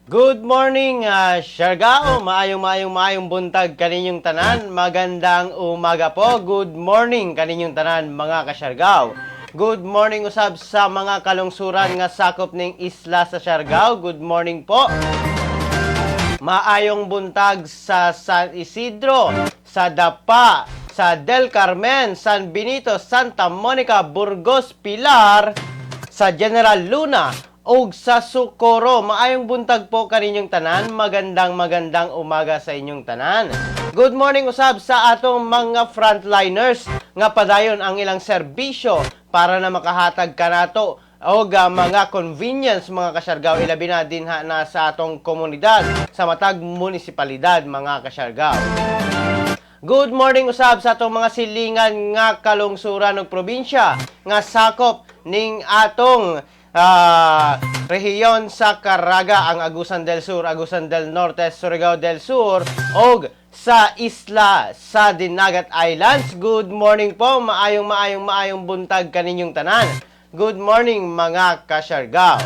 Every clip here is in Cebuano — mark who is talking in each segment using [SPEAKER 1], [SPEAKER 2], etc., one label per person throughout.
[SPEAKER 1] Good morning, Siargao. Maayong maayong maayong buntag kaninyong tanan. Magandang umaga po. Good morning kaninyong tanan, mga kasyargao. Good morning usab sa mga kalungsuran nga sakop ning isla sa Siargao. Good morning po. Maayong buntag sa San Isidro, sa Dapa, sa Del Carmen, San Benito, Santa Monica, Burgos, Pilar, sa General Luna, ug sa Socorro. Maayong buntag po kaninyong tanan. Magandang magandang umaga sa inyong tanan. Good morning usab sa atong mga frontliners nga padayon ang ilang serbisyo para na makahatag kanato og mga convenience, mga kasyargaw, ilabi na dinha na sa atong komunidad sa matag munisipalidad, mga kasyargaw. Good morning usab sa atong mga silingan nga kalungsuran ug probinsya nga sakop ning atong rehiyon sa Caraga, ang Agusan del Sur, Agusan del Norte, Surigao del Sur ug sa isla sa Dinagat Islands. Good morning po, maayong maayong maayong buntag kaninyong tanan. Good morning, mga kasyargaw.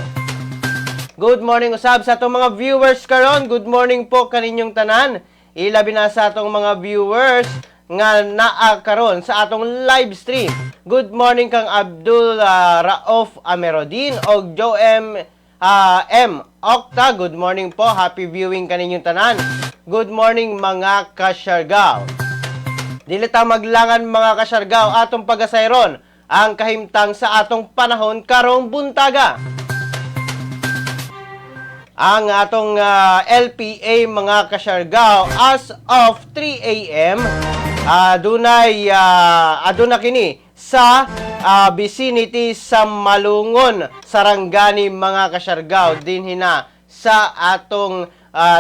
[SPEAKER 1] Good morning usab sa atong mga viewers karon. Good morning po kaninyong tanan. Ilabi na sa atong mga viewers nga naa karon sa atong live stream. Good morning kang Abdul Rauf Amerodin og Joe M M Octa. Good morning po. Happy viewing kaninyong tanan. Good morning, mga kasyargaw. Dili ta maglangan, mga kasyargaw, atong pagasayron ang kahimtang sa atong panahon karong buntaga. Ang atong LPA, mga kasyargaw, as of 3 a.m., dunay aduna kini sa vicinity sa Malungon, Sarangani, mga kasyargaw, dinhi na sa atong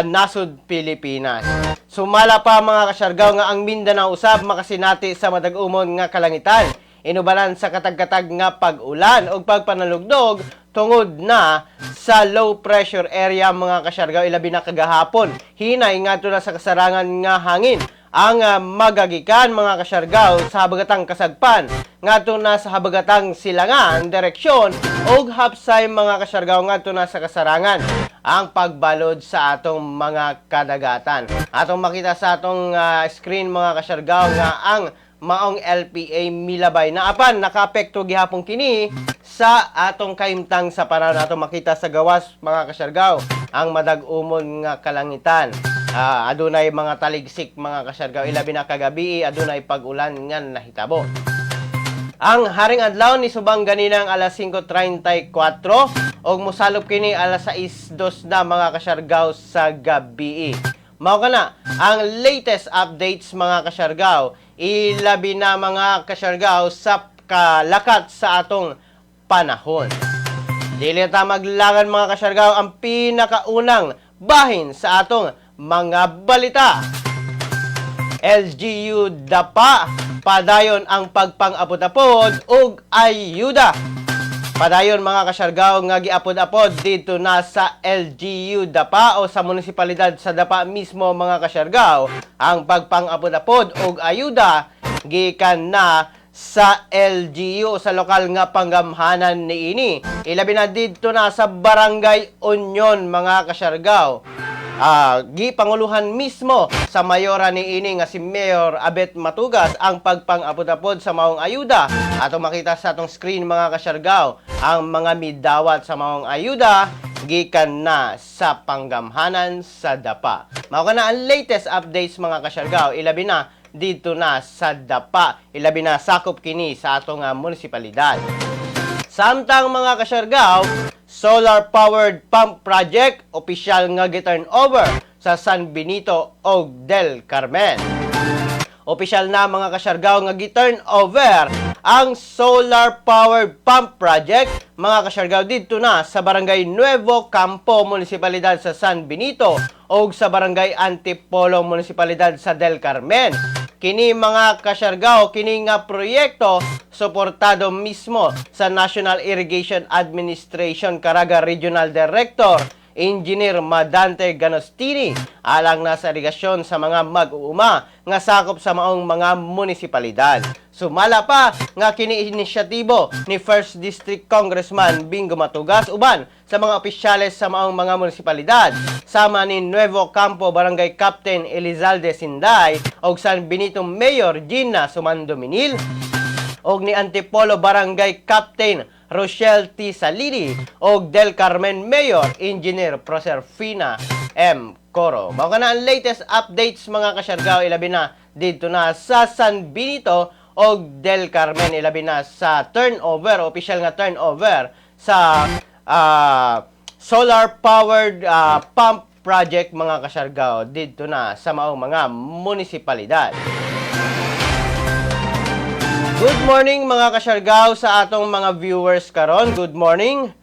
[SPEAKER 1] nasod Pilipinas. Sumala pa, mga kasyargaw, nga ang Mindanao usab makasinati sa madag-umon nga kalangitan inubanan sa katag-katag nga pag-ulan o pagpanalugdog tungod na sa low pressure area, mga kasyargaw, ilabi na kagahapon. Hinay ngadto na sa kasarangan nga hangin ang magagikan, mga kasyargaw, sa habagatang Kasagpan ngadto na sa habagatang Silangan direksyon ug hapsay, mga kasyargaw, ngadto na sa kasarangan ang pagbalod sa atong mga kadagatan. Atong makita sa atong screen, mga kasyargaw, nga ang maong LPA milabay na, apan nakaapekto gihapon kini sa atong kahimtang sa panahon. Atong makita sa gawas, mga kasyargaw, ang madag-umon nga kalangitan. Adunay mga taligsik, mga kasyargaw, ilabi na kagabi adunay pag-ulan nga nahitabo. Ang haring adlaw ni subang ganinang alas 5:34 ug mosalop kini alas 6:02 na, mga kasyargaw, sa gabi. Mao kana ang latest updates, mga kasyargaw, ilabi na, mga kasyargaw, sa kalakat sa atong panahon. Dili ta maglangan, mga kasyargaw, ang pinakaunang bahin sa atong mga balita. LGU Dapa, padayon ang pagpang-apod-apod ug ayuda. Padayon, mga kasyargaw, nga giapod-apod dito na sa LGU Dapa o sa munisipalidad sa Dapa mismo, mga kasyargaw, ang pagpang-apod-apod ug ayuda gikan na sa LGU o sa lokal nga panggamhanan niini. Ilabi na dito na sa Barangay Union, mga kasyargaw. Gipanguluhan mismo sa mayora ni ini nga si Mayor Abet Matugas ang pagpang-apod-apod sa maong ayuda. Atong makita sa atong screen, mga kasyargaw, ang mga midawat sa maong ayuda gikan na sa panggamhanan sa Dapa. Mao kana ang latest updates, mga kasyargaw, ilabi na dito na sa Dapa, ilabi na sakop kini sa atong munisipalidad. Samtang, mga kasyargaw, solar powered pump project opisyal nga gi-turn over sa San Benito og Del Carmen. Opisyal na, mga kasyargaw, nga gi-turn over ang solar powered pump project, mga kasyargaw, didto na sa Barangay Nuevo Campo, Munisipalidad sa San Benito og sa Barangay Antipolo, Munisipalidad sa Del Carmen. Kini, mga kasyargaw, kini nga proyekto suportado mismo sa National Irrigation Administration Caraga Regional Director Engineer Madante Ganostini, alang na sa irigasyon sa mga mag-uuma nga sakop sa maong mga munisipalidad. Sumala pa nga kini inisyatibo ni First District Congressman Bingo Matugas uban sa mga opisyales sa maong mga munisipalidad sama ni Nuevo Campo Barangay Captain Elizalde Sinday og San Benito Mayor Gina Sumando Minil og ni Antipolo Barangay Captain Rochelle T. Salili og Del Carmen Mayor Engineer Proserfina M. Coro. Mao kana ang latest updates, mga kasyargao, ilabi na dito na sa San Benito og Del Carmen, ilabi na sa turnover, official nga turnover sa solar powered pump project, mga kasyargao, dito na sa maong mga munisipalidad. Good morning, mga kasyargao, sa atong mga viewers karon. Good morning.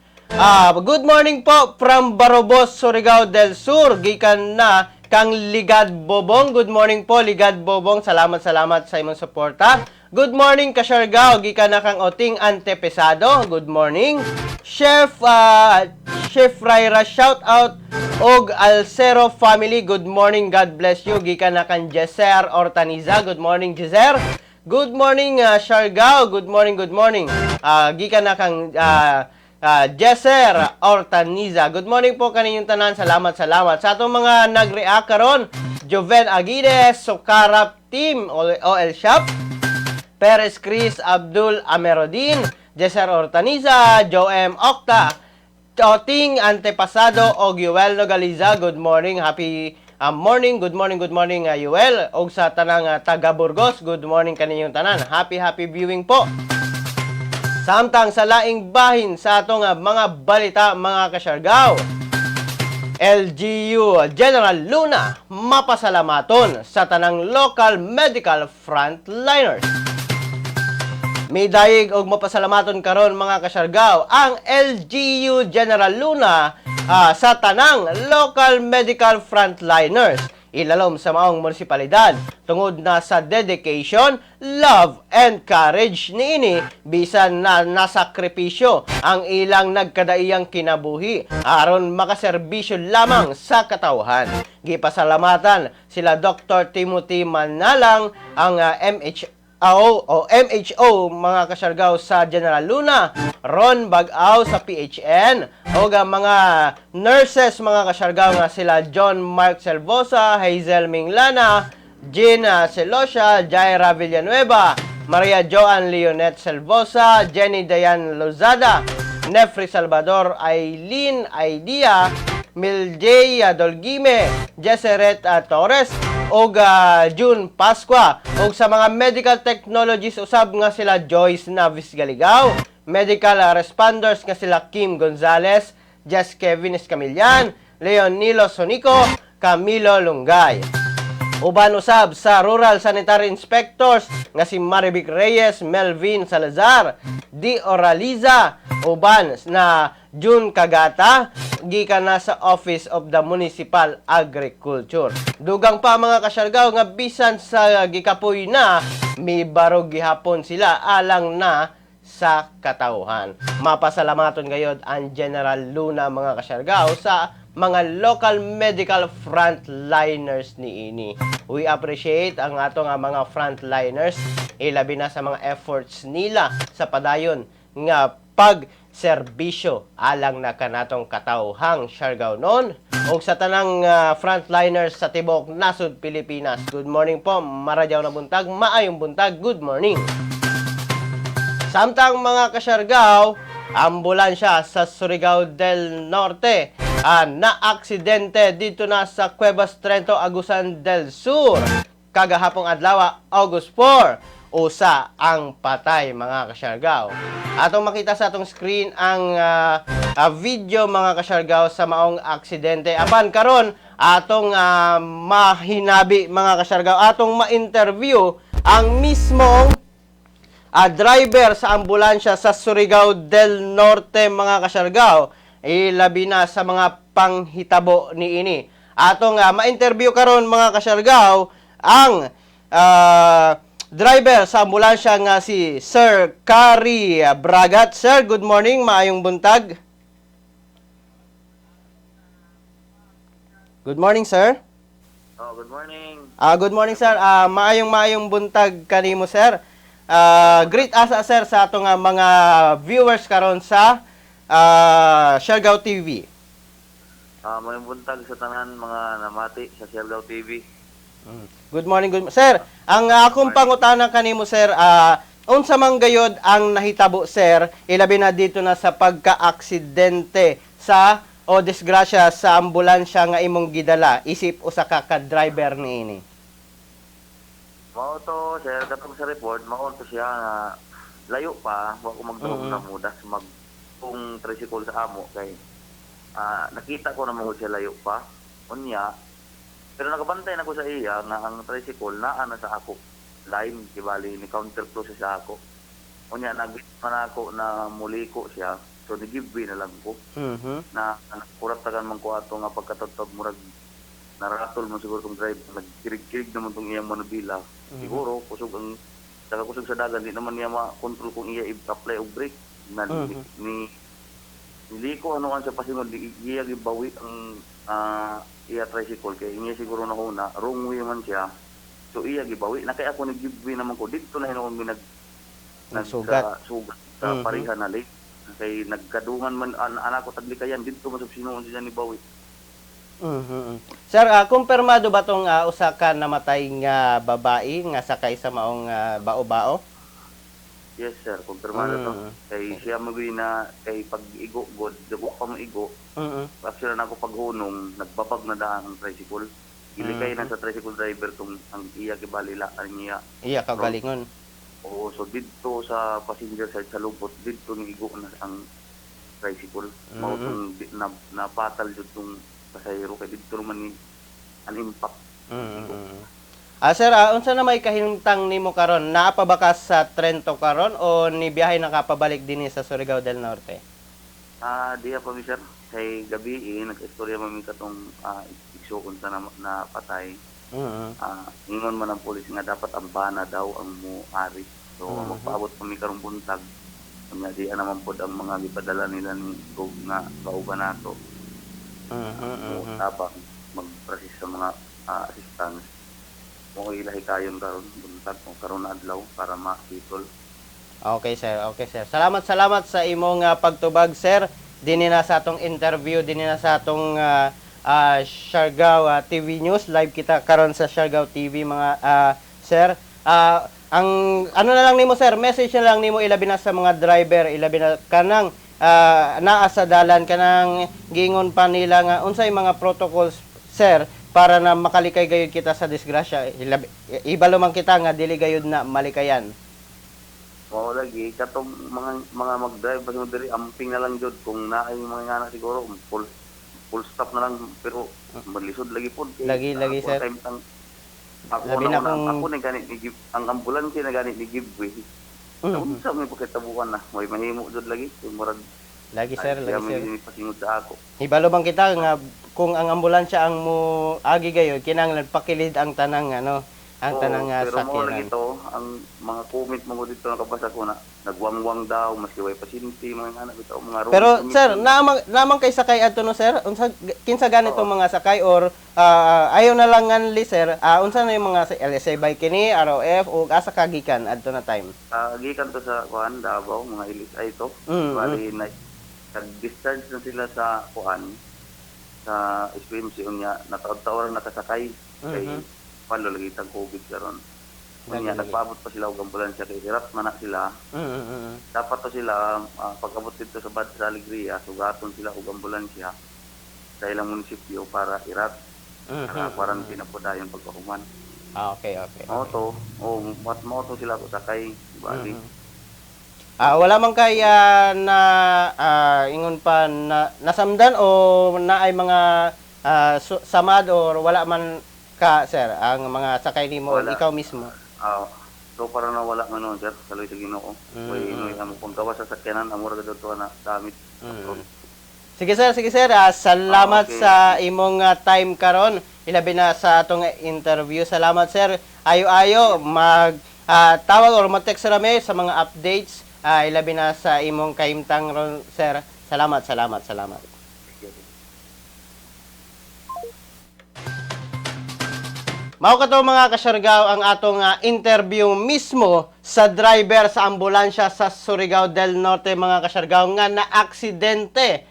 [SPEAKER 1] Good morning po from Barobos, Surigao del Sur. Gikan na kang Ligad Bobong. Good morning po, Ligad Bobong. Salamat, salamat sa imong suporta. Good morning, Kasyargao. Gikan na kang Oting Antepesado. Good morning. Chef Raira, shout out og Alcero family. Good morning. God bless you. Gikan na kang Jeser Ortaniza. Good morning, Jeser. Good morning, Siargao. Good morning, good morning. Gikan na kang Jesser Ortaniza. Good morning po kaninyong tanan. Salamat, salamat. Sa atong mga nag-react karon, Joven Aguides, Sokarap Team, OL Shop, Perez Chris Abdul Amerodin, Jesser Ortaniza, Joe M. Octa, Oting Antepasado og Yuel Nogaliza. Good morning. Happy morning. Good morning, good morning, Yuel. Og sa tanang taga Burgos, good morning kaninyong tanan. Happy, happy viewing po. Samtang sa laing bahin sa atong mga balita, mga kasyargao. LGU General Luna mapasalamaton sa tanang local medical frontliners. Midayeg og mapasalamaton karon, mga kasyargao, ang LGU General Luna sa tanang local medical frontliners ilalom sa maong munisipalidad tungod na sa dedication, love and courage niini bisan na nasakripisyo ang ilang nagkadaiyang kinabuhi aron makaserbisyo lamang sa katawhan. Gipasalamatan sila Dr. Timothy Manalang, ang MHO o MHO, mga kasyargao, sa General Luna, Ron Bagao sa PHN, o ang mga nurses, mga kasyargao, nga sila John Mark Selvosa, Hazel Minglana, Gina Celosia, Jaira Villanueva, Maria Joan Leonet Selvosa, Jenny Dayan Lozada, Nefri Salvador, Eileen Idea, Miljay Dolgime, Jeseret Torres, ug June Pascua, ug sa mga medical technologists usab nga sila Joyce Navis Galigao, medical responders nga sila Kim Gonzales, Jess Kevin Escamillan, Leonilo Sonico, Camilo Lungay. Uban usab sa Rural Sanitary Inspectors nga si Marivic Reyes, Melvin Salazar, Di Oraliza, uban na June Kagata, gikan na sa Office of the Municipal Agriculture. Dugang pa, mga kasyargao, nga bisan sa gikapoy na, mibarog gihapon sila alang na sa katawhan. Mapasalamaton gayod ang General Luna, mga kasyargao, sa mga local medical frontliners niini. We appreciate ang atong mga frontliners, ilabi na sa mga efforts nila sa padayon nga pagserbisyo alang na kanatong katawhang Siargaonon ug sa tanang frontliners sa tibok nasod Pilipinas. Good morning po, maradyaw na buntag, maayong buntag, good morning. Samtang, mga kasyargao, ambulansya sa Surigao del Norte na aksidente dito na sa Cuevas Trento, Agusan del Sur. Kagahapong adlaw, August 4, usa ang patay, mga kasyargao. Atong makita sa atong screen ang video, mga kasyargao, sa maong aksidente. Apan karon atong mahinabi, mga kasyargao, atong ma-interview ang mismong driver sa ambulansya sa Surigao del Norte, mga kasyargao, ilabi na sa mga panghitabo niini. Atong ma-interview karon, mga kasyargao, ang driver sa ambulansya nga si Sir Kari Bragat. Sir, good morning, maayong buntag. Good morning, sir.
[SPEAKER 2] Oh, good morning.
[SPEAKER 1] Good morning, sir. Maayong maayong buntag kanimo, sir. Greet asa, sir, sa atong mga viewers karon sa Siargao TV.
[SPEAKER 2] Maayong buntag sa tanan mga namati sa Siargao TV.
[SPEAKER 1] Good morning, good sir. Ang akong pangutana kanimo, sir, unsa man gayod ang nahitabo, sir, ilabi na dito na sa pagka-aksidente sa o disgrasya sa ambulansya nga imong gidala isip usa ka ka-driver niini?
[SPEAKER 2] Mao to, sir, katong sa report, mao to siya nga layo pa, wa ko magdungog na mudas mag kung tricycle sa amo kay nakita ko na mo siya layo pa. Unya, pero nakabantay na ko sa iya nga ang tricycle naa na sa ako line, kibali ni counterflow siya sa ako. Unya, nag man ako na muliko siya, so ni give way na lang ko. Na nakurat tagan man ko ato nga pagkatagtag, murag naratol mo siguro tong driver, nagkirig-kirig naman tong iyang manubila. Siguro kusog ang saka kusog sa dagan, di naman niya ma-control kung iya i-apply og brake na ni niliko ano sa pasingod, di iya gibawi ang iya tricycle kay iya siguro na una wrong way man siya, so iya gibawi na. Kay ako ni give way naman ko didto na hinuon mi nag
[SPEAKER 1] Nagsugat.
[SPEAKER 2] Nagsugat sa pareha na lane kay nagkadungan man anak ko taglikayan didto man sa sinuon siya ni bawi.
[SPEAKER 1] Sir, kumpirmado ba tong usa ka namatay nga babae nga sakay sa maong bao-bao?
[SPEAKER 2] Yes, sir, kumpirmado to. Kay siya mo na kay pag igo god, dugo pa mo igo. Actually na ako paghunong, nagbabag na daan ang tricycle. Gilikay na sa tricycle driver tong ang iya gibalila ang iya.
[SPEAKER 1] Iya kagalingon.
[SPEAKER 2] Oo, so didto sa passenger side sa lubot, didto ni igo na ang tricycle. Mao tong na, napatal jud tong pasahero kay didto naman ni an impact.
[SPEAKER 1] Sir, unsa na may kahimtang nimo karon? Naa pa ba ka sa Trento karon o ni biyahe na ka pabalik dinhi sa Surigao del Norte?
[SPEAKER 2] Diya pa mi, sir. Kay gabi eh, nag-istorya man mi katong igsuon sa na, na patay. Ingon man ang pulis nga dapat ang bana daw ang muari. So magpaabot pa mi karong buntag. Unya di naman pod ang mga gipadala nila ni Gog nga kauban nato. Mo tabang mag-process sa mga assistance. Mo ilahi kayon karon buntag o karon na adlaw para makitol.
[SPEAKER 1] Okay, sir. Okay, sir. Salamat, salamat sa imong pagtubag, sir. Dinhi na sa atong interview, dinhi na sa atong Siargao TV News. Live kita karon sa Siargao TV, mga sir. Ang ano na lang nimo, sir, message na lang nimo ilabi na sa mga driver, ilabi na kanang naa sa dalan, kanang giingon pa nila nga unsay mga protocols, sir, para na makalikay gayud kita sa disgrasya. Ibalo man kita nga dili gayud na malikayan.
[SPEAKER 2] Mao lagi katong mga mag-drive pa diri, amping na lang jud kung naay mga ngana, siguro full full stop na lang, pero maglisod lagi pod kay
[SPEAKER 1] Lagi, lagi,
[SPEAKER 2] ako
[SPEAKER 1] sir.
[SPEAKER 2] time tang ako
[SPEAKER 1] Labi
[SPEAKER 2] na,
[SPEAKER 1] na
[SPEAKER 2] ako na gani ni give ang ambulansya na gani ni give way. Unsa may pagkatabukan na may mahimo jud lagi kay murag
[SPEAKER 1] Lagi, sir,
[SPEAKER 2] ay,
[SPEAKER 1] lagi,
[SPEAKER 2] siya
[SPEAKER 1] sir.
[SPEAKER 2] may pasingod sa ako.
[SPEAKER 1] Hibalo bang kita nga kung ang ambulansya ang mo agi gayon, kinahanglan pakilid ang tanang ano, ang
[SPEAKER 2] Oo,
[SPEAKER 1] tanang
[SPEAKER 2] pero mao lagi
[SPEAKER 1] sakyanan.
[SPEAKER 2] to ang mga comment mo dito, nakabasa ko na nagwangwang daw maski way pasyente, mga ngana bitaw, mga wrong
[SPEAKER 1] Pero
[SPEAKER 2] comment.
[SPEAKER 1] sir, naamang naamang kay sakay adto no, sir? Unsa kinsa ganito mga sakay or ayaw na lang nganli, sir? Unsa na yung mga sa LSA bike kini, ROF o asa ka gikan adto na time?
[SPEAKER 2] Gikan to sa kuan, Davao, mga LSI to. Bali na nag-discharge na sila sa kuan, sa SPMC, unya nataod-taoran nakasakay kay palo lagi tang COVID karon. Unya
[SPEAKER 1] Lagi, lagi.
[SPEAKER 2] nagpaabot pa sila og ambulansya kay hirat man na sila. Dapat to sila pag-abot dito sa Bad sa Alegria, sugaton sila og ambulansya sa ilang munisipyo para irat para quarantine na po dayon pagkahuman.
[SPEAKER 1] Ah, okay.
[SPEAKER 2] Mao to, oh, mao to sila ko sakay bali.
[SPEAKER 1] Wala man kay na ingon pa na nasamdan o naay mga samad or wala man ka, sir, ang mga sakay nimo o
[SPEAKER 2] Wala.
[SPEAKER 1] ikaw mismo?
[SPEAKER 2] So para na wala man noon, sir, saloy sa Ginoo. Way inoy amo kung gawas sa sakyanan amo ra gud to na gamit.
[SPEAKER 1] Sige, sir, sige, sir. Salamat sa imong time karon. Ilabi na sa atong interview. Salamat, sir. Ayo-ayo mag tawag or mag-text rami sa mga updates. Ilabi na sa imong kahimtang ron, sir. Salamat, salamat, salamat.
[SPEAKER 2] Sige.
[SPEAKER 1] Mao kato, mga kasyargaw, ang atong interview mismo sa driver sa ambulansya sa Surigao del Norte, mga kasyargaw, nga na-aksidente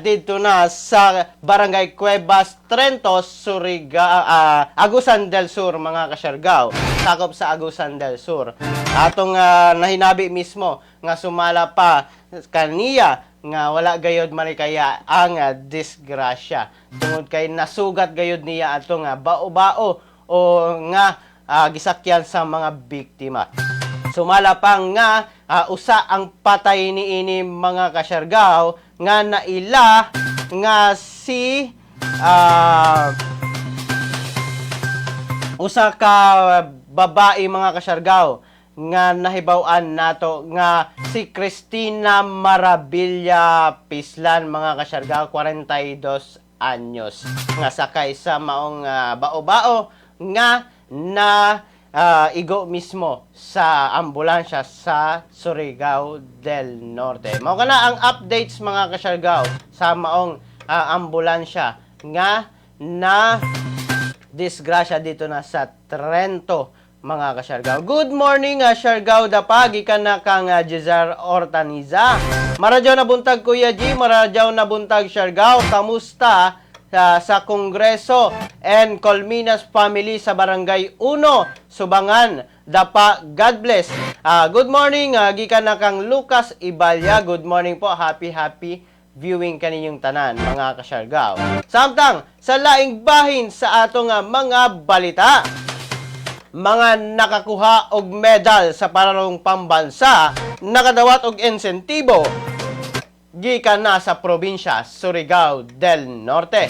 [SPEAKER 1] didto na sa Barangay Cuevas, Trento, Surigao, Agusan del Sur, mga kasyargaw. Sakop sa Agusan del Sur. Atong nahinabi mismo nga sumala pa kaniya nga wala gayod malikaya ang disgrasya tungod kay nasugat gayod niya atong bao-bao o nga gisakyan sa mga biktima. Sumala pa nga usa ang patay niini, mga kasyargaw, nga naila nga si usa ka babae, mga kasyargaw, nga nahibaw-an nato nga si Cristina Maravilla Pislan, mga kasyargaw, 42 anyos, nga sakay sa maong bao-bao nga na igo mismo sa ambulansya sa Surigao del Norte. Mao kana ang updates, mga kasyargaw, sa maong ambulansya nga na disgrasya dito na sa Trento, mga kasyargaw. Good morning, Siargao Dapa, gikan na kang Jezar Ortaniza. Maradyaw na buntag, Kuya G, maradyaw na buntag, Siargao. Kamusta sa Kongreso and Colminas family sa Barangay 1, Subangan, Dapa? God bless. Good morning, gikan na kang Lucas Ibalya. Good morning po. Happy, happy viewing kaninyong tanan, mga kasyargaw. Samtang sa laing bahin sa atong mga balita, mga nakakuha og medal sa palarong pambansa nakadawat og insentibo gikan na sa probinsya Surigao del Norte.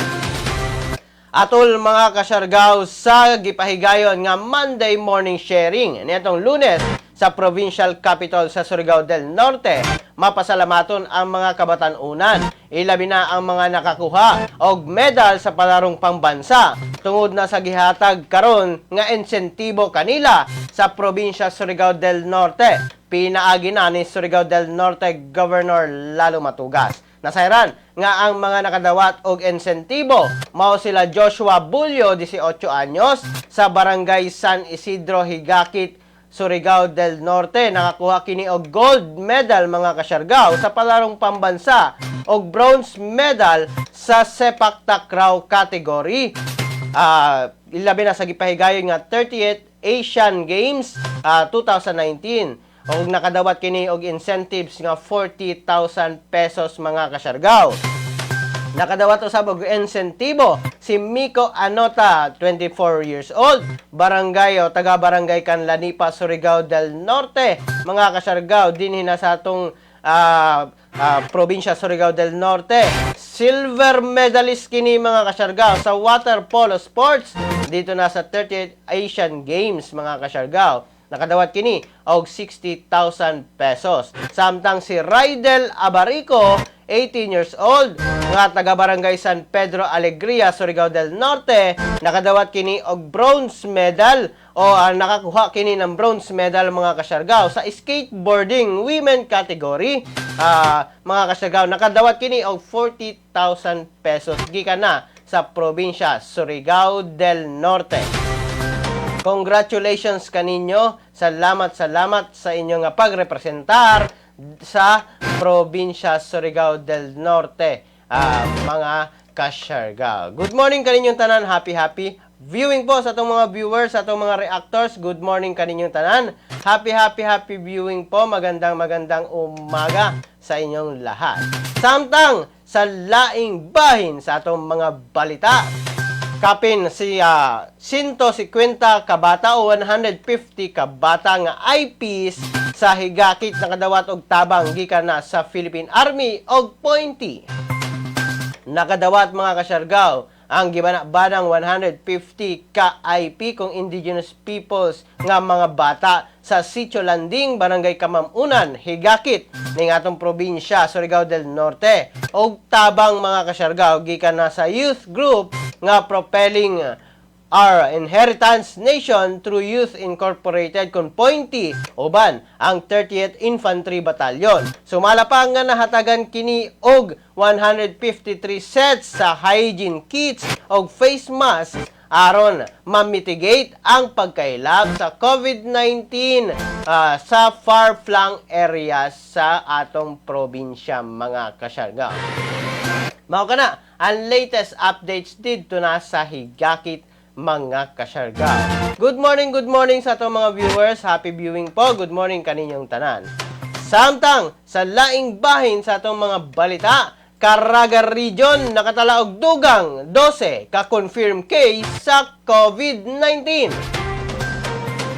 [SPEAKER 1] Atol, mga kasyargaw, sa gipahigayon nga Monday morning sharing nitong Lunes sa provincial capital sa Surigao del Norte, mapasalamaton ang mga kabatan-unan, ilabi na ang mga nakakuha og medal sa palarong pambansa tungod na sa gihatag karon nga insentibo kanila sa probinsya Surigao del Norte. Pinaagi na ni Surigao del Norte Governor Lalo Matugas. Nasayran nga ang mga nakadawat og insentibo mao sila Joshua Bulyo, 18 anyos, sa Barangay San Isidro, Higakit, Surigao del Norte. Nakakuha kini og gold medal, mga kasyargaw, sa palarong pambansa og bronze medal sa sepak takraw category. Ilabi na sa gipahigayon nga 30th Asian Games 2019 og nakadawat kini og incentives nga 40,000 pesos, mga kasyargaw. Nakadawat usab og insentibo si Miko Anota, 24 years old, barangay o taga Barangay Canlanipa, Surigao del Norte. Mga kasyargaw, dinhi na sa atong probinsya Surigao del Norte. Silver medalist kini, mga kasyargaw, sa water polo sports dito na sa 30th Asian Games, mga kasyargaw. Nakadawat kini og 60,000 pesos. Samtang si Rydel Abarico, 18 years old, nga taga Barangay San Pedro Alegria, Surigao del Norte, nakadawat kini og bronze medal o nakakuha kini ng bronze medal, mga kasyargaw, sa skateboarding women category. Mga kasyargaw, nakadawat kini og 40,000 pesos gikan na sa probinsya Surigao del Norte. Congratulations kaninyo. Salamat, salamat sa inyong pagrepresentar sa probinsya Surigao del Norte, mga kasyargaw. Good morning kaninyong tanan. Happy, happy viewing po sa atong mga viewers, sa atong mga reactors. Good morning kaninyong tanan. Happy, happy, happy viewing po. Magandang, magandang umaga sa inyong lahat. Samtang sa laing bahin sa atong mga balita, kapin si 150 kabata o 150 kabata nga IPs sa Higakit nakadawat og tabang gikan na sa Philippine Army og Pointy. Nakadawat, mga kasyargaw, ang gibana-banang 150 ka IP kung indigenous peoples nga mga bata sa Sitio Landing, Barangay Kamamunan, Higakit, ning atong probinsya Surigao del Norte. Og tabang, mga kasyargaw, gikan na sa youth group nga Propelling Our Inheritance Nation through Youth Incorporated kun Pointy uban ang 30th Infantry Battalion. Sumala pa nga nahatagan kini og 153 sets sa hygiene kits og face mask. aron ma-mitigate ang pagkaylap sa COVID-19 sa far-flung areas sa atong probinsya, mga kasyargaw. Mao kana ang latest updates didto na sa Higakit, mga kasyargaw. Good morning sa atong mga viewers. Happy viewing po. Good morning kaninyong tanan. Samtang sa laing bahin sa atong mga balita, Caraga Region nakatala og dugang 12 ka-confirm case sa COVID-19.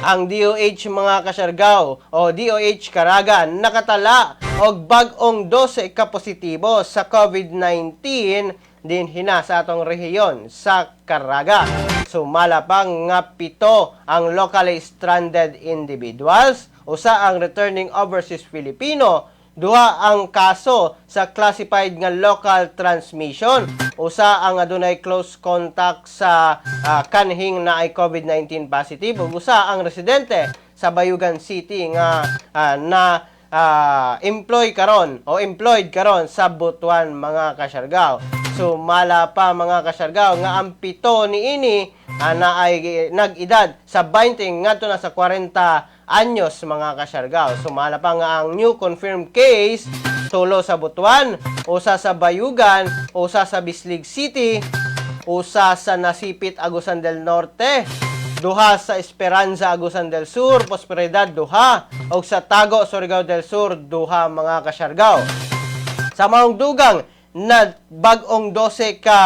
[SPEAKER 1] Ang DOH, mga kasyargaw, o DOH Caraga nakatala og bag-ong 12 ka positibo sa COVID-19 dinhi na sa atong rehiyon sa Caraga. Sumala pa nga 7 ang locally stranded individuals, 1 ang returning overseas Filipino, 2 ang kaso sa classified nga local transmission, 1 ang adunay close contact sa kanhing naay COVID-19 positive, ug 1 ang residente sa Bayugan City nga na employ karon o employed karon sa Butuan, mga kasyargaw. Sumala pa, mga kasyargaw, nga ang 7 niini na ay nag-edad sa 20 ngadto na sa 40 anyos, mga kasyargaw. Sumala pa nga ang new confirmed case, 3 sa Butuan, 1 sa Bayugan, 1 sa Bislig City, 1 sa Nasipit, Agusan del Norte, 2 sa Esperanza, Agusan del Sur, Prosperidad, 2, ug sa Tago, Surigao del Sur, 2, mga kasyargaw. Sa maong dugang na bag-ong 12 ka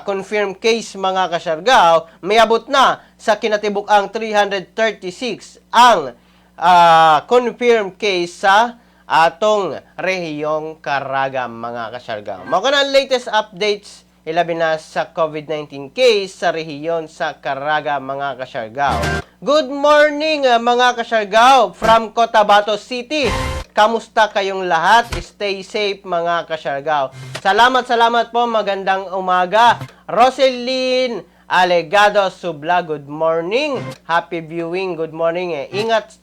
[SPEAKER 1] confirmed case, mga kasyargaw, miabot na sa kinatibuk-ang 336 ang confirmed case sa atong rehiyong Caraga, mga kasyargaw. Mao kana ang latest updates ilabi na sa COVID-19 case sa rehiyon sa Caraga, mga kasyargaw. Good morning, mga kasyargaw, from Cotabato City. Kamusta kayong lahat? Stay safe, mga kasyargaw. Salamat, salamat po. Magandang umaga. Roselyn Alegado Subla, good morning. Happy viewing. Good morning. Eh. Ingat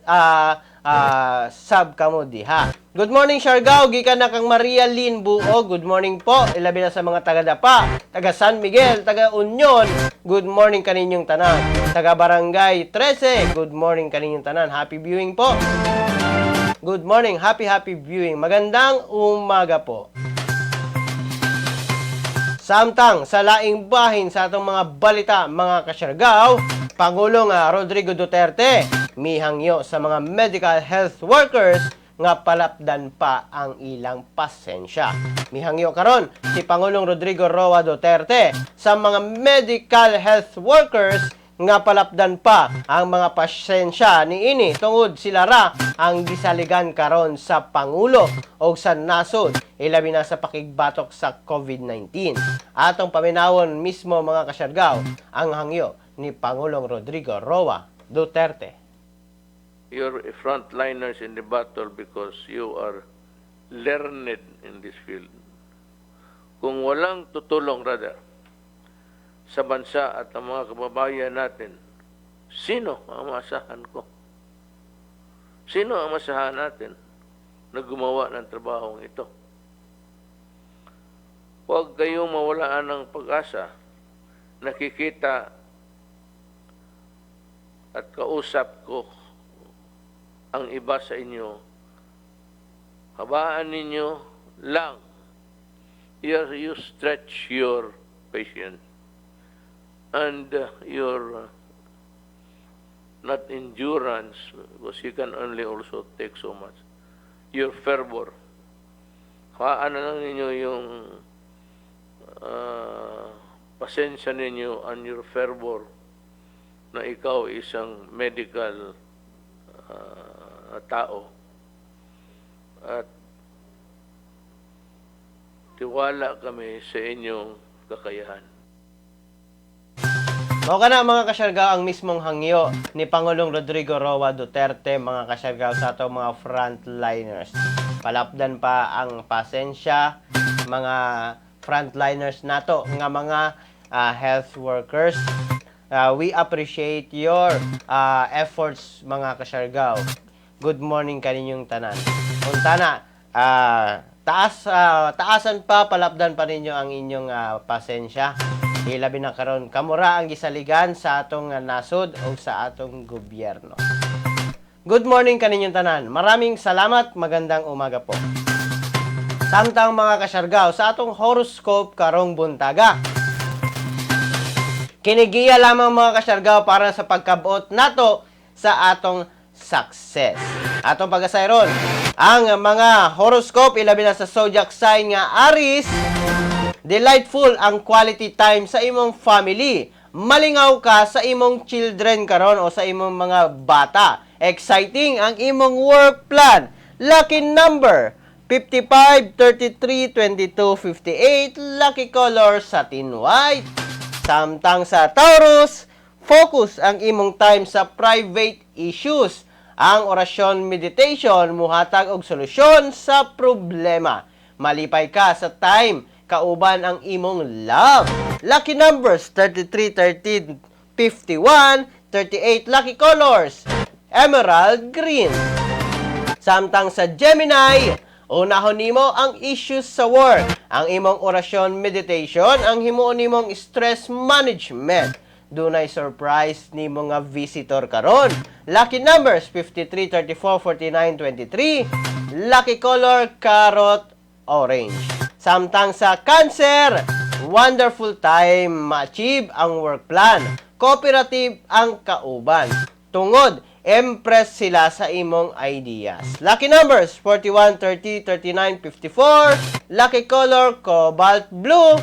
[SPEAKER 1] sab kamo diha. Good morning, Siargao. Gikan na kang Maria Lynn Buo. Good morning po. Ilabi na sa mga taga Dapa, taga San Miguel, taga Union. Good morning kaninyong tanan. Taga Barangay 13. Good morning kaninyong tanan. Happy viewing po. Good morning. Happy, happy viewing. Magandang umaga po. Samtang sa laing bahin sa atong mga balita, mga kasyargaw, Pangulong Rodrigo Duterte mihangyo sa mga medical health workers nga palapdan pa ang ilang pasensya. Mihangyo karon si Pangulong Rodrigo Roa Duterte sa mga medical health workers nga palapdan pa ang mga pasensya niini tungod sila ra ang gisaligan karon sa pangulo o sa nasod, ilabi na sa pakigbatok sa COVID-19. Atong paminawon mismo, mga kasyargaw, ang hangyo ni Pangulong Rodrigo Roa Duterte.
[SPEAKER 3] You're frontliners in the battle because you are learned in this field. Kung walang tutulong, rather, sa bansa at ang mga kababayan natin, sino ang maasahan ko? Sino ang masahan natin na gumawa ng trabahong ito? Huwag kayong mawalaan ng pag-asa. Nakikita at kausap ko ang iba sa inyo. Habaan ninyo lang. You stretch your patience and your not endurance, because you can only also take so much, your fervor. Habaan na lang ninyo yung pasensya ninyo and your fervor na ikaw isang medical tao. At tiwala kami sa inyong kakayahan.
[SPEAKER 1] Mao kana, mga kasyargaw, ang mismong hangyo ni Pangulong Rodrigo Roa Duterte, mga kasyargaw, sa atong mga frontliners. Palapdan pa ang pasensya mga frontliners nato nga mga health workers. We appreciate your efforts, mga kasyargaw. Good morning kaninyong tanan. Untana, taasan pa, palapdan pa ninyo ang inyong pasensya. Ilabi na karon kamura ang gisaligan sa atong nasod o sa atong gobyerno. Good morning kaninyong tanan. Maraming salamat. Magandang umaga po. Samtang, mga kasyargaw, sa atong horoscope karong buntaga. Kini giya lamang, mga kasyargaw, para sa pagkabuot nato sa atong success. Atong pagasayron ang mga horoscope, ilabi na sa zodiac sign nga Aries. Delightful ang quality time sa imong family. Malingaw ka sa imong children karon o sa imong mga bata. Exciting ang imong work plan. Lucky number 55, 33, 22, 58. Lucky color satin white. Samtang sa Taurus, focus ang imong time sa private issues. Ang orasyon meditation muhatag og solusyon sa problema. Malipay ka sa time kauban ang imong love. Lucky numbers 33, 13, 51, 38. Lucky colors emerald green. Samtang sa Gemini, unahon nimo ang issues sa work, ang imong orasyon meditation, ang himuon nimong stress management. Dunay surprise nimo nga visitor karon. Lucky numbers 53, 34, 49, 23. Lucky color carrot orange. Samtang sa Cancer, wonderful time ma-achieve ang work plan. Cooperative ang kauban. Tungod, impress sila sa imong ideas. Lucky numbers 41, 30, 39, 54. Lucky color cobalt blue.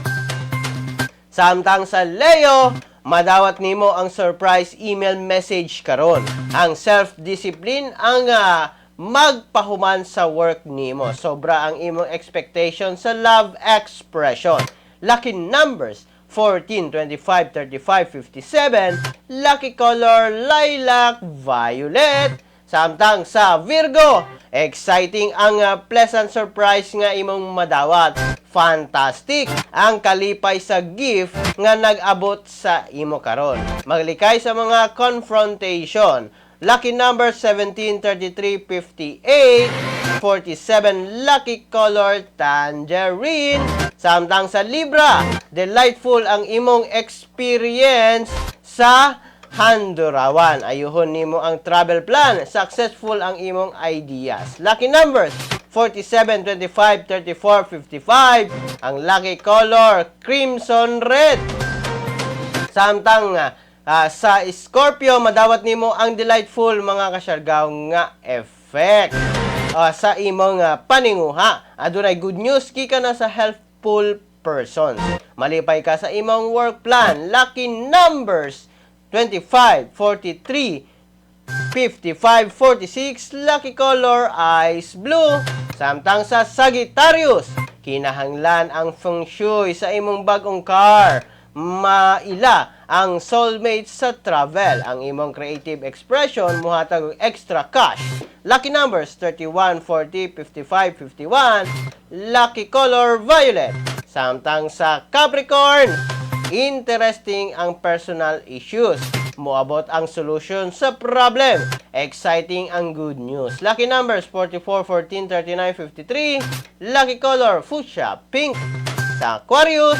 [SPEAKER 1] Samtang sa Leo, madawat nimo ang surprise email message karon. Ang self-discipline ang magpahuman sa work nimo. Sobra ang imong expectation sa love expression. Lucky numbers 14, 25, 35, 57. Lucky color lilac, violet. Samtang sa Virgo, exciting ang pleasant surprise nga imong madawat. Fantastic ang kalipay sa gift nga nag-abot sa imo karon. Maglikay sa mga confrontation. Lucky number 17, 33, 58, 47. Lucky color tangerine. Samtang sa Libra, delightful ang imong experience sa Handurawan. Ayuhon nimo ang travel plan. Successful ang imong ideas. Lucky numbers 47, 25, 34, 55. Ang lucky color crimson red. Samtang sa Scorpio, madawat nimo ang delightful, mga kasyargaw, nga effect sa imong paninguha. Adunay good news gikan na sa helpful persons. Malipay ka sa imong work plan. Lucky numbers 25, 43, 55, 46. Lucky color ice blue. Samtang sa Sagittarius, kinahanglan ang feng shui sa imong bagong car. Maila ang soulmate sa travel. Ang imong creative expression muhatag og extra cash. Lucky numbers 31, 40, 55, 51. Lucky color violet. Samtang sa Capricorn, interesting ang personal issues. Moabot ang solution sa problem. Exciting ang good news. Lucky numbers 44, 14, 39, 53. Lucky color fuchsia, pink. Sa Aquarius,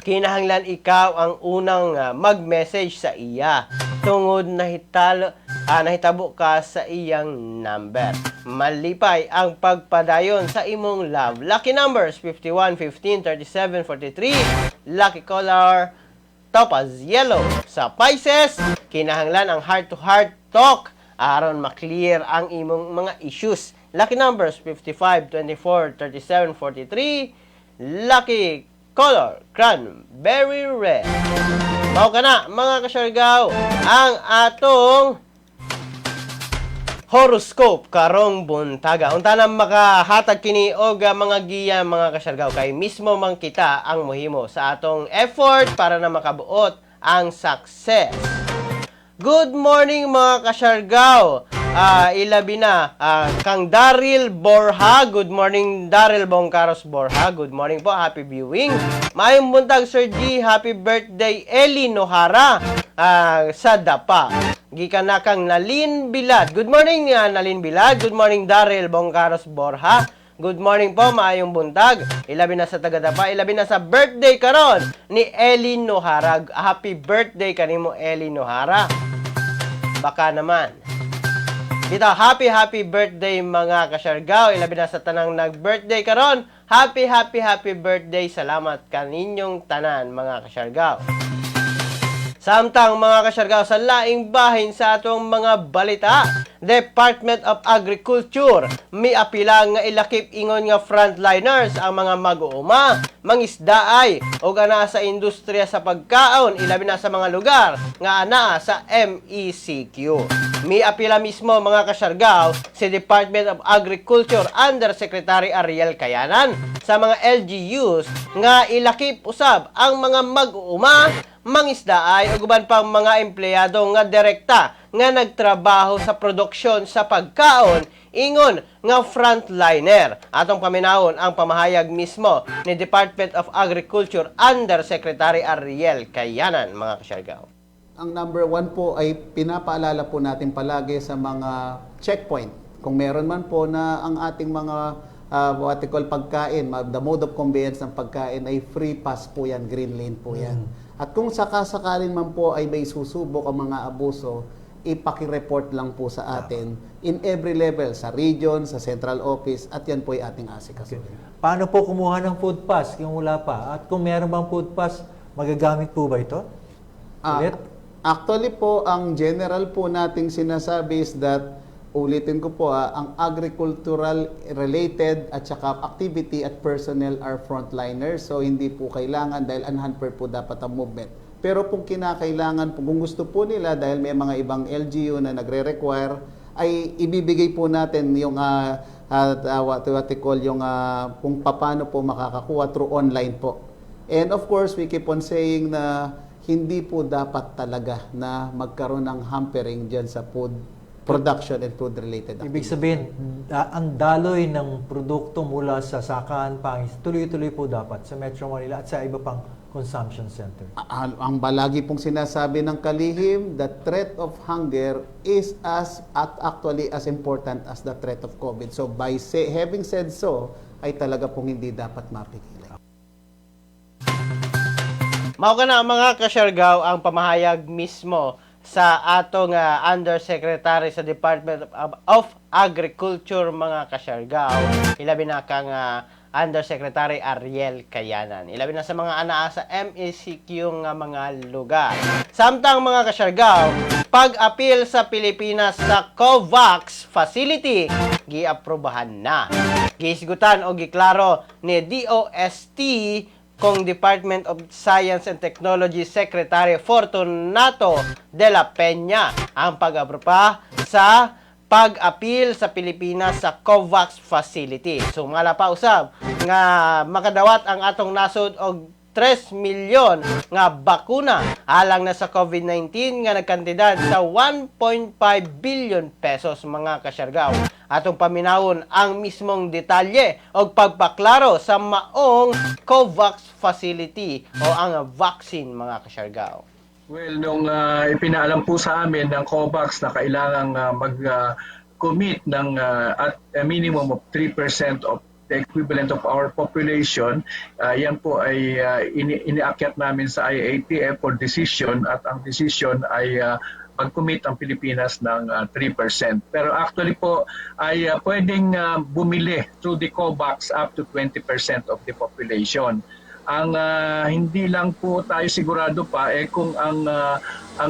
[SPEAKER 1] kinahanglan ikaw ang unang mag-message sa iya tungod nahitabo ka sa iyang number. Malipay ang pagpadayon sa imong love. Lucky numbers 51, 15, 37, 43. Lucky color topaz yellow. Sa Pisces, kinahanglan ang heart-to-heart talk aron ma-clear ang imong mga issues. Lucky numbers 55, 24, 37, 43. Lucky color cranberry red. Mao kana, mga kasyargaw, ang atong horoscope karong buntaga. Unta na makahatag kini og mga giya, mga kasyargaw, kay mismo man kita ang mohimo sa atong effort para na makabuot ang success. Good morning, mga kasyargaw. Ilabi na kang Daryl Borja. Good morning, Daryl Bongcaros Borja. Good morning po. Happy viewing. Maayong buntag, Sir G. Happy birthday, Eli Nohara sa Dapa. Gikan na kang Nalin Bilad. Good morning, Nalin Bilad. Good morning, Daryl Bongcaros Borja. Good morning po, maayong buntag. Ilabi na sa taga-Dapa, ilabi na sa birthday karon ni Ellie Nohara. Happy birthday kanimo, Ellie Nohara. Baka naman. Dito, happy happy birthday, mga kasyargaw. Ilabi na sa tanang nag-birthday karon. Happy happy happy birthday. Salamat kaninyong tanan, mga kasyargaw. Samtang, mga kasyargaw, sa laing bahin sa atong mga balita, Department of Agriculture miapila nga ilakip ingon nga frontliners ang mga mag-uuma, mangisdaay o anaa sa industriya sa pagkaon, ilabi na sa mga lugar nga anaa sa MECQ. Miapila mismo, mga kasyargaw, si Department of Agriculture Undersecretary Ariel Kayanan sa mga LGUs nga ilakip usab ang mga mag-uuma, mangisdaay ug uban pang mga empleyado nga direkta nga nagtrabaho sa produksyon sa pagkaon ingon nga frontliner. Atong paminawon ang pamahayag mismo ni Department of Agriculture Undersecretary Ariel Kayanan, mga kasyargaw.
[SPEAKER 4] Ang number one po ay pinapaalala po natin palagi sa mga checkpoint. Kung meron man po na ang ating mga what you call pagkain, the mode of conveyance ng pagkain ay free pass po yan, green lane po yan. At kung sakasakaling man po ay may susubok ang mga abuso, ipaki-report lang po sa atin in every level, sa region, sa central office, at yan po ay ating asikasuhin.
[SPEAKER 5] Paano po kumuha ng food pass kung wala pa? At kung meron bang food pass, magagamit po ba ito? Ulit?
[SPEAKER 4] Actually po, ang general po nating sinasabi is that, ulitin ko po, ang agricultural related at saka activity at personnel are frontliners. So, hindi po kailangan dahil unhampered po dapat ang movement. Pero kung kinakailangan po, kung gusto po nila dahil may mga ibang LGU na nagre-require, ay ibibigay po natin yung what you call yung kung paano po makakakuha through online po. And of course, we keep on saying na hindi po dapat talaga na magkaroon ng hampering dyan sa food production and food related
[SPEAKER 5] Ibig
[SPEAKER 4] activities.
[SPEAKER 5] Sabihin, ang daloy ng produkto mula sa sakahan, pangis, tuloy-tuloy po dapat sa Metro Manila at sa iba pang consumption center.
[SPEAKER 4] Ang palagi pong sinasabi ng kalihim, the threat of hunger is as at actually as important as the threat of COVID. So having said so, ay talaga pong hindi dapat mapigilan.
[SPEAKER 1] Mao kana, mga kasyargaw, ang pamahayag mismo sa atong Undersecretary sa Department of Agriculture, mga kasyargaw. Ilabi na kang Undersecretary Ariel Kayanan. Ilabi na sa mga anaa sa MECQ nga mga lugar. Samtang, mga kasyargaw, pag-apil sa Pilipinas sa COVAX Facility, giaprobahan na. Gihisgutan o giklaro ni DOST kong Department of Science and Technology Secretary Fortunato de la Peña ang pag-aproba sa pag-apil sa Pilipinas sa COVAX Facility. Sumala pa usab nga makadawat ang atong nasod og 3 milyon nga bakuna alang na sa COVID-19 nga nagkantidad sa 1.5 billion pesos, mga kasyargaw. Atong paminawon ang mismong detalye o pagpaklaro sa maong COVAX Facility o ang vaccine, mga kasyargaw.
[SPEAKER 6] Well, nung ipinaalam po sa amin ng COVAX na kailangang mag-commit ng at a minimum of 3% of the equivalent of our population, yan po ay iniakyat namin sa IATF for decision at ang decision ay mag-commit ang Pilipinas ng 3%. Pero actually po ay pwedeng bumili through the COVAX up to 20% of the population. Ang hindi lang po tayo sigurado pa eh kung ang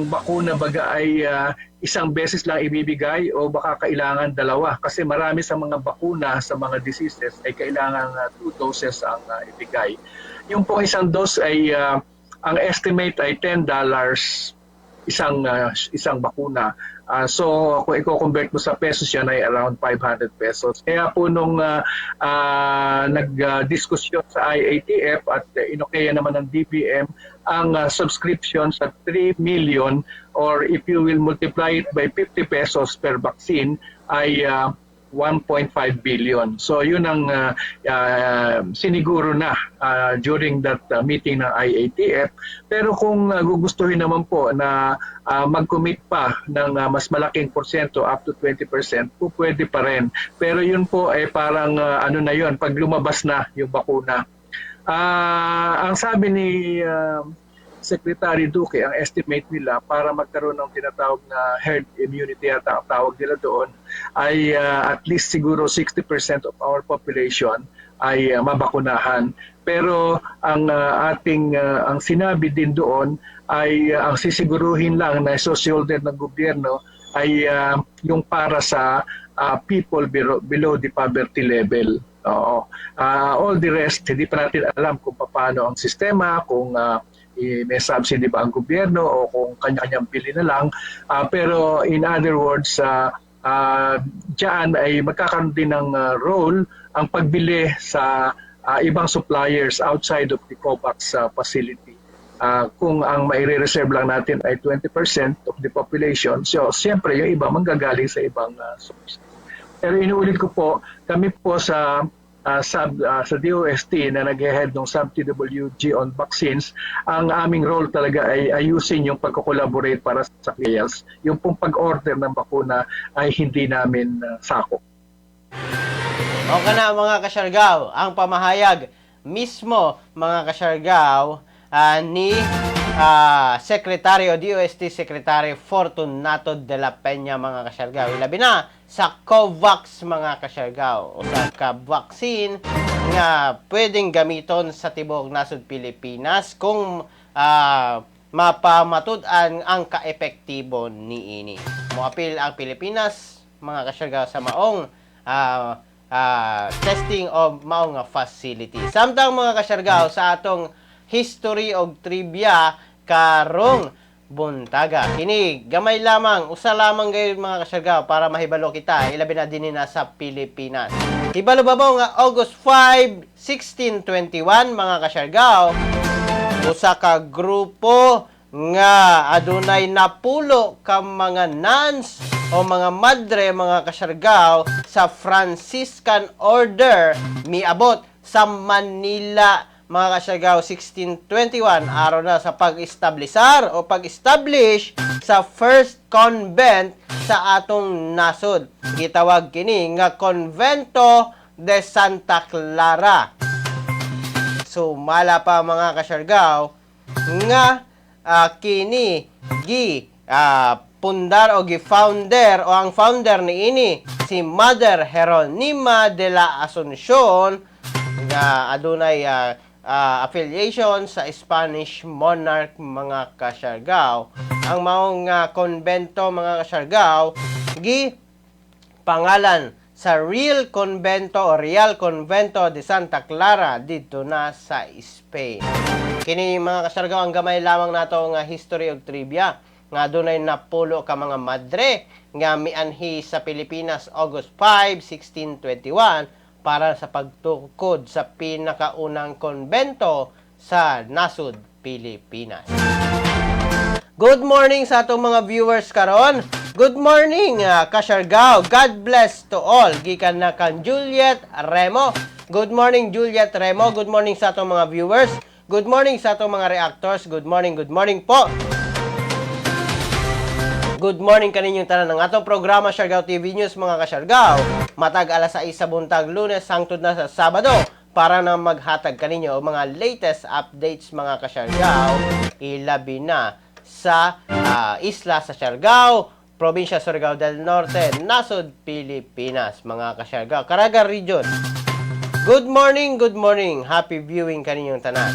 [SPEAKER 6] bakuna baga ay isang beses lang ibibigay o baka kailangan dalawa kasi marami sa mga bakuna sa mga diseases ay kailangan two doses ang ibigay. Yung po isang dose ay ang estimate ay $10 isang bakuna. So kung i-convert mo sa pesos, yan ay around 500 pesos. Kaya po nung nag-diskusyon sa IATF at inokeya naman ng DBM ang subscription sa 3 million or if you will multiply it by 50 pesos per vaccine ay 1.5 billion. So yun ang siniguro na during that meeting ng IATF. Pero kung gugustuhin naman po na mag-commit pa ng mas malaking porsyento, up to 20%, po pwede pa rin. Pero yun po ay parang ano na yun, pag lumabas na yung bakuna. Ang sabi ni Secretary Duque, ang estimate nila para magkaroon ng tinatawag na herd immunity at ang tawag nila doon ay at least siguro 60% of our population ay mabakunahan. Pero ang ating ang sinabi din doon ay ang sisiguruhin lang na shoulder ng gobyerno ay yung para sa people below the poverty level. Oo. All the rest, hindi pa natin alam kung paano ang sistema, kung may subsidy ba ang gobyerno o kung kanya-kanyang bili na lang. Pero in other words, diyan ay magkakaroon din ng role ang pagbili sa ibang suppliers outside of the COVAX facility. Kung ang maire-reserve lang natin ay 20% of the population, so siyempre yung iba manggagaling sa ibang source. Pero inuulit ko po, kami po sa DOST na nag-head ng sub TWG on vaccines, ang aming role talaga ay ayusin yung pagko-collaborate para sa trials. Yung pong pag-order ng bakuna ay hindi namin sakop.
[SPEAKER 1] O kana, mga kasyargaw, ang pamahayag mismo, mga kasyargaw, ni Secretary o DOST Secretary Fortunato de la Peña, mga kasyargaw. Ilabi na sa COVAX, mga kasyargaw, usa ka vaccine nga pwedeng gamiton sa tibuok nasod Pilipinas kung mapamatud-an ang kaepektibo niini. Moapil ang Pilipinas, mga kasyargaw, sa maong testing o maong nga facility. Samtang, mga kasyargaw, sa atong history og trivia karong buntaga. Kini gamay lamang, usa lamang gayud, mga kasyargaw, para mahibalo kita ilabi na dinhi na sa Pilipinas. Hibalo ba mo nga August 5, 1621, mga kasyargaw, usa ka grupo nga adunay 10 ka mga nuns o mga madre, mga kasyargaw, sa Franciscan Order miabot sa Manila, mga kasyargaw, 1621, araw na sa pag-establisar o pag-establish sa first convent sa atong nasod. Gitawag kini nga Convento de Santa Clara. Sumala pa, mga kasyargaw, nga kini gi pundar o gi founder o ang founder ni ini si Mother Jeronima de la Asuncion nga adunay affiliation sa Spanish monarch, mga kasyargaw. Ang maong konbento, mga kasyargaw, gi pangalan sa Real Convento o Real Convento de Santa Clara dito na sa Spain. Kini, mga kasyargaw, ang gamay lamang nato nga history og trivia nga adunay 10 ka mga madre nga mianhi sa Pilipinas August 5, 1621 para sa pagtukod sa pinakaunang konbento sa nasud Pilipinas. Good morning sa atong mga viewers karon. Good morning, Kasyargao. God bless to all. Gikan na kan Juliet Remo. Good morning, Juliet Remo. Good morning sa atong mga viewers. Good morning sa atong mga reactors. Good morning po. Good morning kaninyong tanan ng atong programa Siargao TV News, mga kasyargao. Matag alas 6 sa buntag, Lunes hangtod na sa Sabado, para na maghatag kaninyo og mga latest updates, mga kasyargao, ilabi na sa isla sa Siargao, probinsya Surigao del Norte, nasod Pilipinas, mga kasyargao. Caraga Region. Good morning, good morning. Happy viewing kaninyong tanan.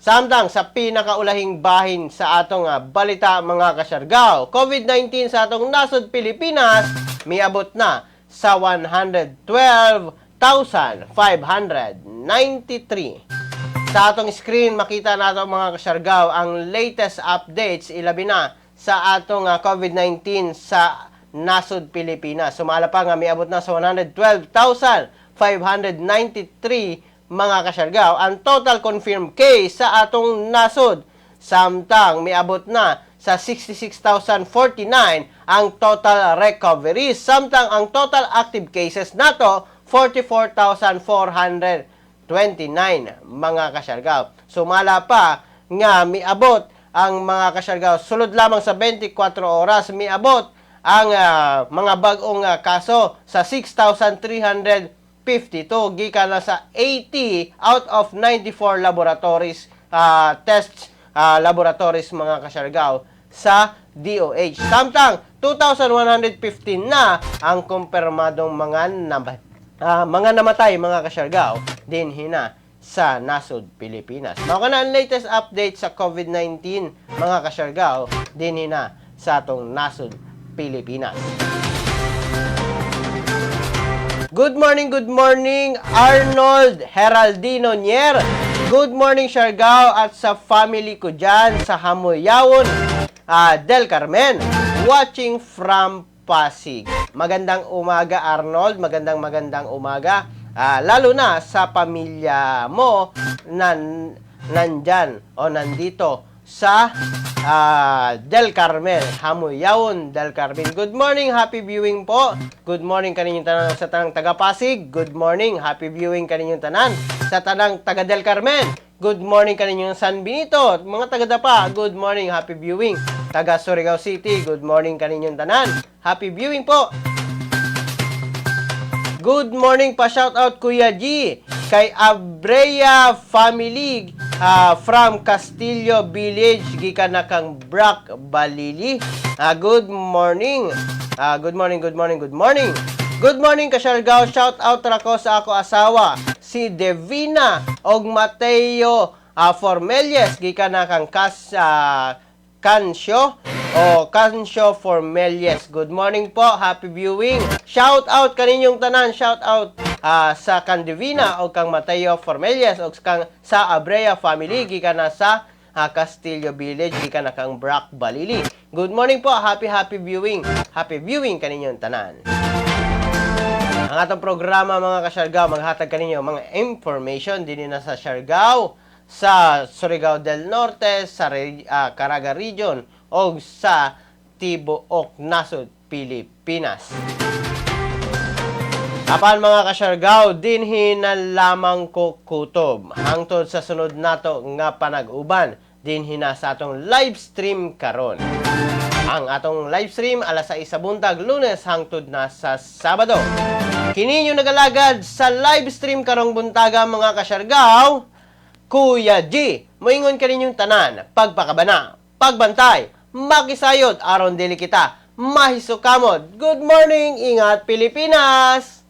[SPEAKER 1] Samtang sa pinakaulahing bahin sa atong balita, mga kasyargao, COVID-19 sa atong nasod Pilipinas miabot na sa 112,593. Sa atong screen makita nato, mga kasyargao, ang latest updates ilabi na sa atong COVID-19 sa nasod Pilipinas. Sumala pa nga miabot na sa 112,593, mga kasyargao, ang total confirmed case sa atong nasod. Samtang miabot na sa sa 66,049 ang total recovery. Samtang ang total active cases nato 44,429, mga kasyargaw. Sumala pa nga miabot ang, mga kasyargaw, sulod lamang sa 24 oras, miabot ang mga bag-ong kaso sa 6,352 gikan na sa 80 out of 94 laboratories tests laboratories, mga kasyargaw, sa DOH. Samtang 2,115 na ang kumpirmadong mga namatay, mga kasyargaw, dinhi na sa nasod Pilipinas. Mao kana ang latest update sa COVID-19, mga kasyargaw, dinhi na sa atong nasod Pilipinas. Good morning, Arnold Heraldino Nier. Good morning, Siargao, at sa family ko dyan sa Hamuyawon, Del Carmen. Watching from Pasig. Magandang umaga, Arnold. Magandang magandang umaga. Lalo na sa pamilya mo na nandyan o nandito sa Del Carmen, Hamuyawon, Del Carmen. Good morning, happy viewing po. Good morning kaninyong tanan sa tanang taga Pasig. Good morning, happy viewing kaninyong tanan sa tanang taga Del Carmen. Good morning kaninyong San Benito, mga taga Dapa. Good morning, happy viewing. Taga Surigao City, good morning kaninyong tanan. Happy viewing po. Good morning pa, shout out, Kuya G, kay Abrea family from Castillo Village gikan na kang Brack Balili. Good morning. Good morning, good morning, good morning. Good morning, Kasyargao. Shout out ra ko sa ako asawa si Devina og Mateo Formelles gikan na kang Kas Cansio o Cansio Formelles. Good morning po, happy viewing. Shout out kaninyong tanan, shout out sa kang Divina o kang Mateo Formelles o kang sa Abrea family gikan na sa Castillo Village gikan na kang Brack Balili. Good morning po, happy happy viewing. Happy viewing kaninyong tanan. Ang atong programa, mga kasyargao, maghatag kaninyo mga information dinhi na sa Siargao, sa Surigao del Norte, sa Caraga Region o sa tibuok nasod Pilipinas. Apan, mga kasyargao, dinhi na lamang ko kutob. Hangtod sa sunod nato nga panag-uban, dinhi na sa atong live stream karon. Ang atong live stream alas 6 sa buntag, Lunes hangtod na sa Sabado. Kini yung nagalagad sa live stream karong buntaga, mga kasyargao, Kuya G. Moingon kaninyong tanan, pagpakabana, pagbantay, makisayod aron dili kita mahisukamod. Good morning, ingat, Pilipinas!